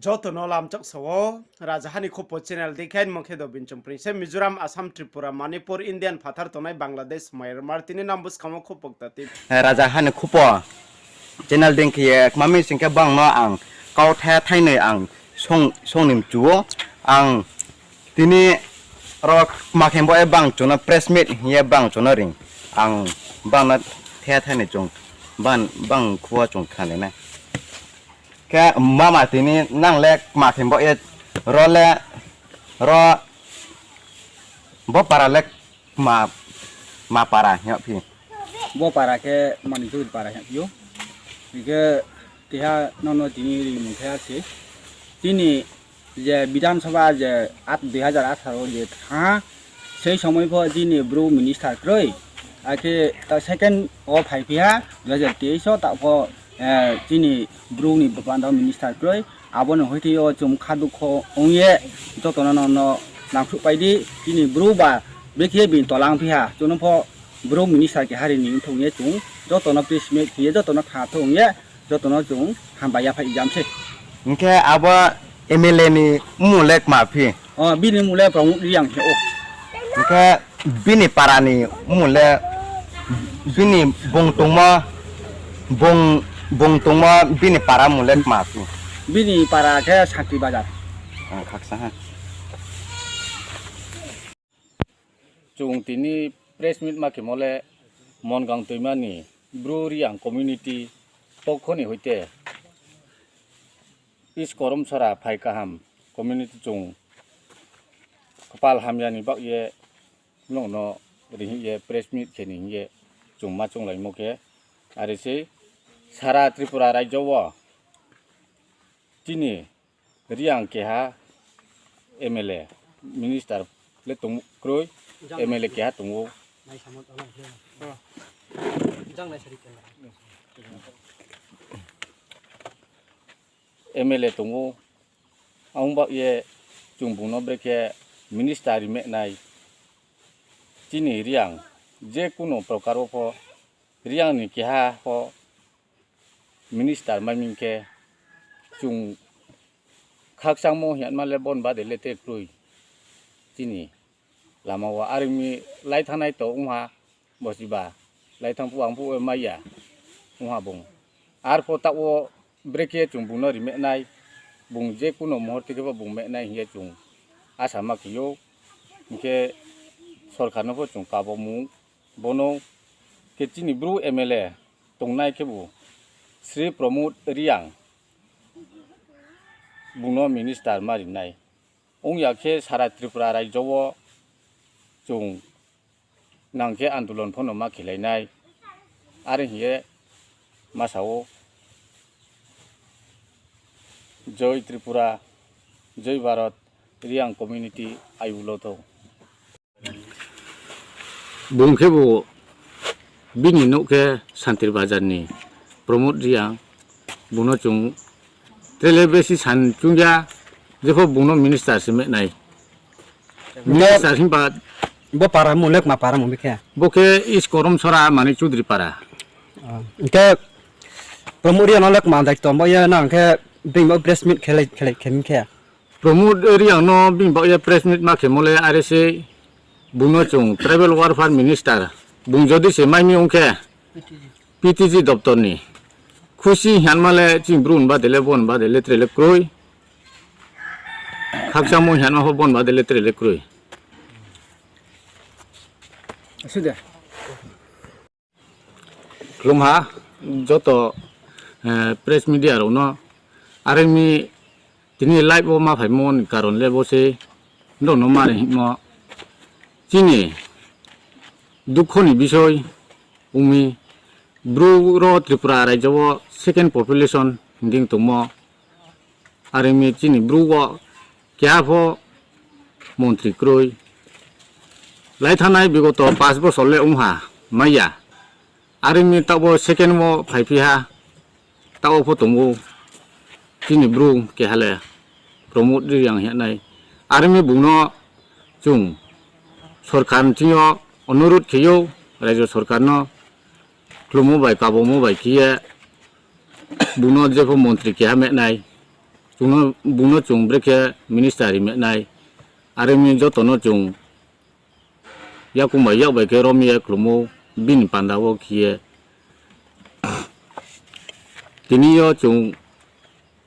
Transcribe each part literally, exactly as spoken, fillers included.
Joto no lamchak sa ou, Rajaha ni Khupo channel dei khe mung khe Dobin Chongpring se Mizoram, Assam, Tripura, Manipur, Indian phathar tongnai Bangladesh, Myanmar tini nang buskang wo khupo kta tei. Rajaha ni Khupo channel dei khe ye kma mi sing khe bang no ang kauthai thainoi ang song, song ni mchu ou ang tini ro kma khe bo ye bang chung no press meet hing ye bang chung no ring ang bang no the thainoi chung bang, bang khuo chung khanai nai. Khe mama tini nang le kma khe bo ye ro le ro bo para le kma, ma para hing yagphi. Bo para khe Manikchowdhury para hing yagphi ou. Hing khe keha nono tini rimung khe se. Chini je Bidhan Sabha je at-, dui hazar atharo je thanng ha, sei somoi pho chini Bru minister kroi. Akhe ta second wo phaiphi ha, dui hazar teis wo ta pho, eh, chini Bru ni bapanda minister kroi. Abo ni hoite yo chung kha dukho ong ye joto no, no, no nangkhruhpai di, chini Bru ba bekhe bini tola ongphi ha, chung no pho Bru minister keha ri ni ongthung ye chung joto no press meet khe ye joto no kha thung ye joto no chung hambai yaphai jam se. Hing khe abo M L A ni mmung le kma phi? O, bini mmung le Pramod Reang khe ou. Hing khe bini para ni mmung le, bini bung tongmo, bung, bung tongmo bini para mmung le kma phi? Bini para khe Santi Bazar. Ang khaksa ha. Chung tini press meet ma khemo le Mongang Toima ni Bru Reang community pokho ni hoite East Koromsora Phai Kaham community chung kpal hamya ni baoh ye nung no ri hing ye press meet khe ni hing ye chung ma chounglaimo khe, are se sara Tripura rajyo wo chini Reang keha M L A, minister le tong kroi, M L A keha tong ou. M L A tong ou, ang baoh ye chung bung no brekhe minister ri mehnai. Chini Reang, je kuno prokar wo pho, Reang ni keha pho minister mai mi khe, chung khakchangmo hingma le bon bade le te kroi. Chini lama wo are mi lai thanngnai to ong ha, bo si ba, lai thanng phuh ang phuh mai ya ong ha bung. Arpho taoh wo brekhe chung bung no ri mehnai, bung je kuno muhurto khe pho bung mehnai hing ye chung asa ma khe ou. Hing khe sorkar no pho chung kabo mung, bono khe chini Bru M L A tongnai khebu Sri Pramod Reang, bung no minister ma ri nai. Ong ya khe sara Tripura rajyo wo chung nang khe andolon pho no ma khelai nai. Are hing ye ma sa ou, Jai Tripura, Jai Bharat, Reang community, I love you. Bung khebu bini nouh khe Santir Bazar ni Pramod Reang, bung no chung tre le besi san choung ya, jepho bung no minister se mehnai. Minister himba bo para mung le kma para mung bikhe? Bo khe East Koromsora Manik Chowdhury para. Hing khe Pramod Reang no le kma daito bo ye nang khe bini bo press meet khelai, khelai khe mi khe? Pramod Reang no bini baoh ye press meet ma khemo le are se, bung no chung tribal welfare minister, bung jodi se mai mi ong khe, P T G doptor ni khusi hingma le chini Bru ni bade le bon bade le tre le kroi. Khakchangmo hingma pho bon bade le tre le kroi. Khlumha joto, eh, press media rao no, are mi tini live wo ma phaimo ni karon le bo se, nrao no ma ri hingmo, chini dukho ni bisoi ong mi, Bru ro Tripura rajyo wo second population hing dei tongmo, are mi chini Bru wo keha pho montri kroi. Lai thanngnai bigoto pas bosor le ong ha, mai ya. Are mi taoh bo second wo phaiphi ha, taoh wo pho tong ou. Chini Bru keha le Pramod Reang hing ye nai. Are mi bung no chung sorkar ni thing yo onurodh khe ou, rajyo sorkar no khlumo bai kabomo bai khe ye bung no jepho montri keha mehnai. Chung no, bung no chung brekhe minister ri ma nai. Are ong mi joto no chung yakoung bai yak bai khe rom ye khlumo bini panda wo khe ye. Tini yo chung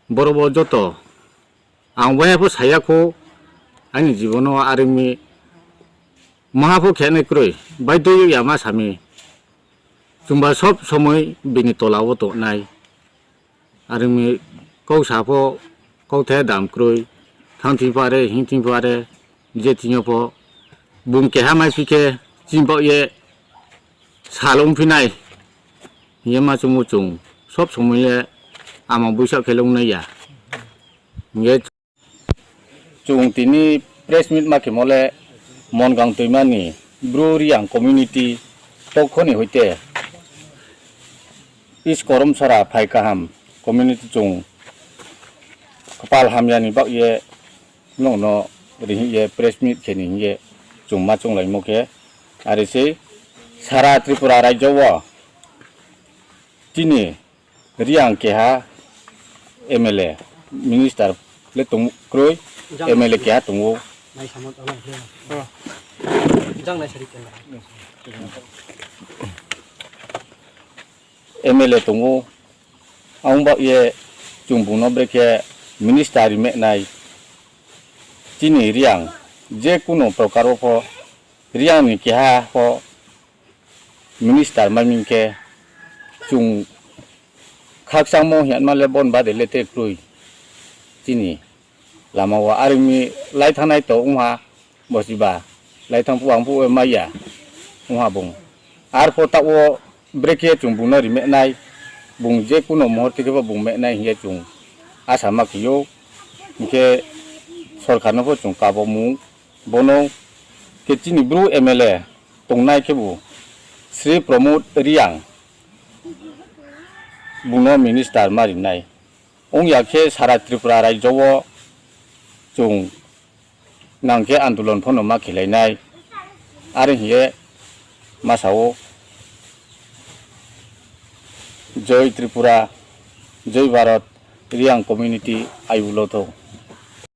boro wo joto ang waiha pho sa ya khou, aini jibon no are ong mi maha pho khe nai kroi, baidho ya ma sa mi. Chungba sob somoi bini tola wo tongnai. Are ong mi kau sa pho, kauthai dam kroi, thanng thing pho are, hing thing pho are, je thing yo pho, bung keha maiphi khe, chini baoh ye sal ongphi nai. Hing ye ma chung wo chung, sob somoi le ama boisaoh khe le ong nai ya. Hing ye chung tini press meet ma khemo le Mongang Toima ni Bru Reang community pokho ni hoite East Koromsora Phai Kaham community chung kpal hamya ni baoh ye nung no ri hing ye press meet khe ni hing ye chung ma chounglaimo khe, are sei sara Tripura rajyo wo chini Reang keha M L A, minister le tong kroi, M L A keha tong ou. M L A tong ou, ang baoh ye chung bung no brekhe minister ri ma nai. Chini Reang, je kuno prokar wo pho, Reang ni keha pho minister mai mi khe, chung khakchangmo hingma le bon bade le te kroi. Chini lama wo are ong mi lai thanngnai to ong ha, bosiba lai thanng phuh ang phuh mai ya ong ha bung. Arpho taoh wo brekhe chung bung no ri ma nai, bung je kuno muhurto khe pho bung ma nai hing ye chung asa ma khe ou. Hing khe sorkar no pho chung kabo mung, bono khe chini Bru M L A tongnai khebu Sri Pramod Reang, bung no minister ma ri nai. Ong ya khe sara Tripura rajyo wo chung nang khe andolon pho no ma khelai nai. Are hing ye ma sa ou, Jai Tripura, Jai Bharat, Reang community aiulo thou.